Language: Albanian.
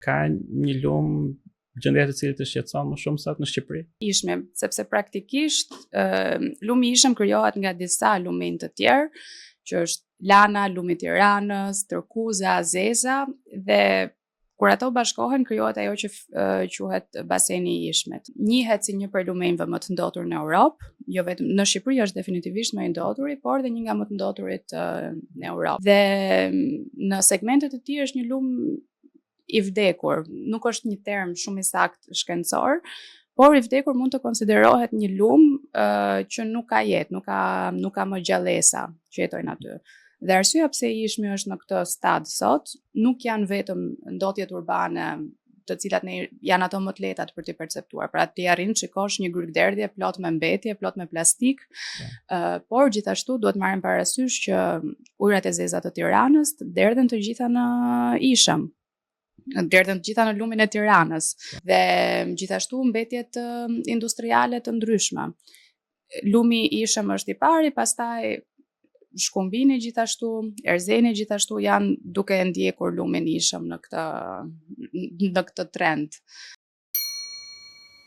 Ka një lum gjendja të cilit të shqetëson më shumë sot në Shqipëri? Ishmi, sepse praktikisht lumi Ishëm krijohet nga disa lumenj të tjerë, që është Lana, lumi Tiranës, Tërkuza, Zeza, dhe kur ato bashkohen krijohet ajo që quhet baseni i Ishmit. Njihet si një prej lumenjve më të ndotur në Europë, jo vetëm në Shqipëri është definitivisht më i ndoturi, por dhe një nga më të ndoturit në Europë. Dhe në segmentet e tij është një lum i vdekur, nuk është një term shumë i saktë shkencor, por i vdekur mund të konsiderohet një lum që nuk ka jetë, nuk ka më gjallesa që jetojnë aty. Dhe arsyeja pse Ishmi është në këtë stad sot, nuk janë vetëm ndotjet urbane, të cilat ne janë ato më të lehtat për t'i perceptuar. Pra, ti arrin të shikosh një grykderdhje plot me mbetje, plot me plastik, por gjithashtu duhet marrim parasysh që ujërat e zeza të Tiranës derdhen të gjitha në Ishëm, derdhen të gjitha në lumin e Tiranës dhe gjithashtu mbetjet industriale të ndryshme. Lumi Ishëm është i pari, pastaj Shkumbini gjithashtu, Erzeni gjithashtu janë duke ndjekur lumin Ishëm në këtë trend.